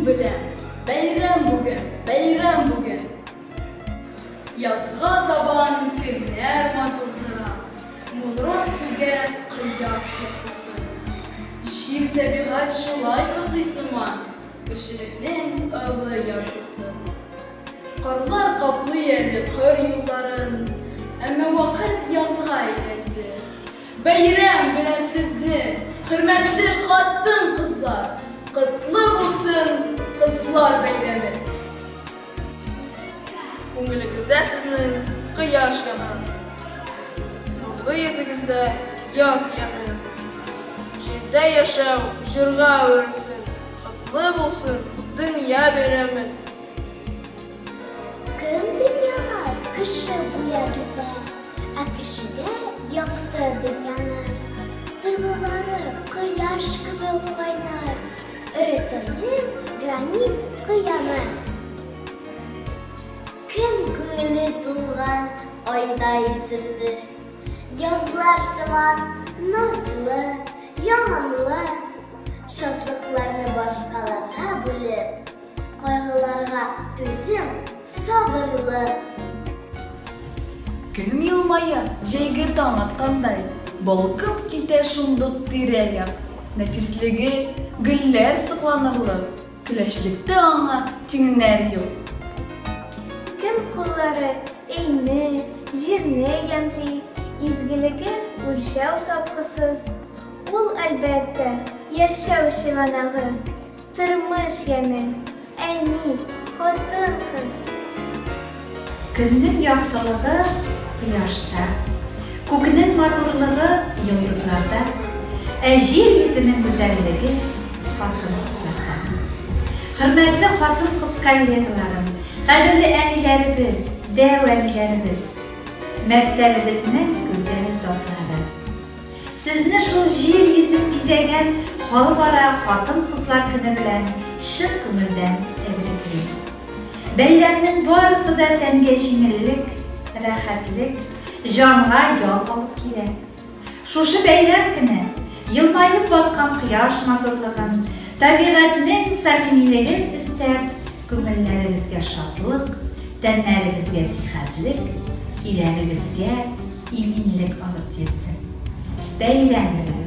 беләм, бәйрәм бүген, бәйрәм бүген! Язга табан көннәр матурлана, Мулрак түгә кояш яктысы. Җир табигать шулай котлый сыман, Кешелекнең олы яртысы. Карлар каплый әле кыр юлларын, Әмма вакыт язга әйләнде. Бәйрәм белән сезне, хөрмәтле хатын-кызлар! Котлы булсын Кызлар бәйрәме! Күңелегездә сезнең кояш яна. Нурлы йөзегездә яз яме. Җирдә яшәү җырга әверелсен, Котлы булсын дөнья бәйрәме! Кем дөньяга кеше бүләк итә? Ә кешегә якты дөньяны. Тойгылары кояш кебек кайнар, Эретерлек гранит кыяны. Кем күңеле тулган айдай серле, Язлар сыман назлы, ягымлы, Шатлыкларны башкаларга бүлеп, Кайгыларга түзем, сабырлы. Кем елмая, җәйге таң аткандай, Балкып китә шундук тирә-як. Нәфислеге, гөлләр сокланырлык, Көләчлектә аңа тиңнәр юк. Кем куллары өйне, җирне ямьли, Изгелеге үлчәү тапкысыз. Ул, әлбәттә, яшәү чыганагы. Тормыш яме, әни, хатын-кыз. Көннең яктылыгы кояшта, күкнең матурлыгы йолдызларда, ә җир йөзенең гүзәллеге хатын-кызларда. Хөрмәтле хатын-кыз коллегаларым, кадерле әниләребез, дәү әниләребез, мәктәбебезнең гүзәл затлары! Сезне шул җир йөзен бизәгән Халыкара хатын-кызлар көне белән чын күңелдән тәбриклим. Бәйрәмнең барысы да тәнгә җиңеллек, рәхәтлек, җанга ял алып килә. Шушы бәйрәм көне елмаеп баткан кояш матурлыгын, табигатьнең самимилеген өстәп, күңелләребезгә шатлык, тәннәребезгә сихәтлек, өйләребезгә иминлек алып килсен. Бәйрәм белән!